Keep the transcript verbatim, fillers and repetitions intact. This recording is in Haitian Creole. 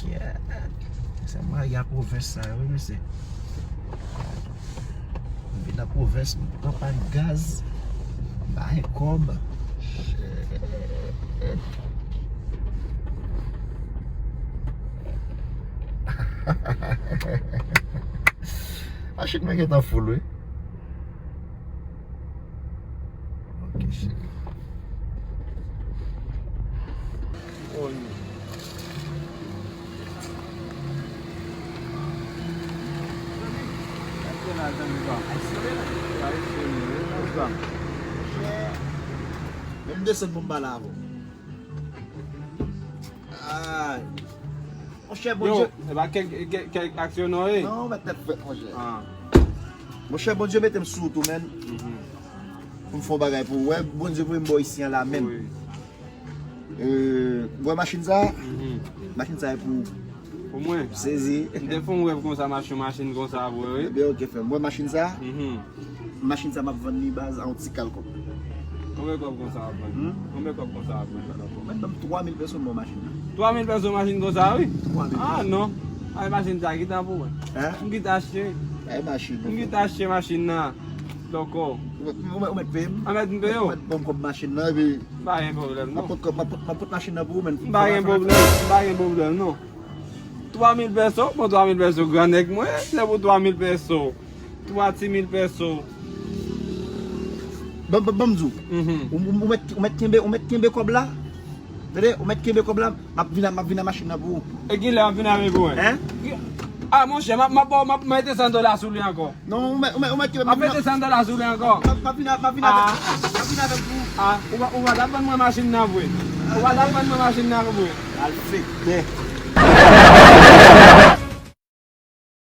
Yeah. Se mwen a pwovens sa yo, wi, mesye. M vin nan pwovens, m pran pa gaz, m pa gen kòb. Shit. Machin mwen gentan full, wi. Ok, cheri. Men m desann pou m pale avè w. Ay. Monchè, Bondye. Yo, e pa kèk, kèk, kèk aksyon non, e? Non, mèt tèt frèt, monchè. Ah. Monchè, Bondye mete m sou wout ou, menn. Mhm. Pou m fè yon bagay pou ou. Wè, Bondye voye m bò isi an la menm. Wi. Euh, wè machin sa? Mhm. Machin sa e pou ou. Pou mwen? Sezi. M te fè yon rèv konsa, m achte yon machin konsa pou mwen, wi. Ebyen, ok, frè m. Wè machin sa? Mhm. Machin sa m ap vann li baz a yon ti kal kòb. Konbyen kòb konsa w ap vann? Hmm? Konbyen kòb konsa w ap vann? Mwen ban m twa mil pèso m ba w machin nan. Twa mil pèso machin konsa, wi? Twa mil. Ah, non. Ay, machin sa, ki tan pou mwen? Hein? M ki t achte. Ay, machin. M ki t achte machin nan. Lòkò. Ou mèt, ou mèt, ou mèt peye m? Ou mèt m peye w? Ou mèt ban m kòb machin nan, epi m pa gen pwoblèm, non. M ap pot kòb, m ap pot, m ap pot machin nan pou ou, men. M pa gen pwoblèm, m pa gen pwoblèm, non. Twa mil pèso? Bon, twa mil pèso, gran nèg mwen, se pou twa mil pèso. Twa ti mil pèso. Ban, ban, ban m di w. Mhm. Ou, ou, ou mèt, ou mèt kenbe, ou mèt kenbe kòb la. Tande, ou mèt kenbe kòb la, m ap vin a, m ap vin a machin nan pou ou. E kilè w ap vin avè l pou mwen? Hein? Ah, monchè, m ap, m ap, m ap mete san dola sou li ankò. Non, ou mèt, ou mèt, ou mèt kenbe. M ap mete san dola sou li ankò. M ap, m ap vin a, m ap vin avè, ah, m ap vin avè l pou ou. Ah, ou pa, ou pa t ap vann mwen machin nan vre. Ou pa t ap vann mwen machin nan vre. Al fete.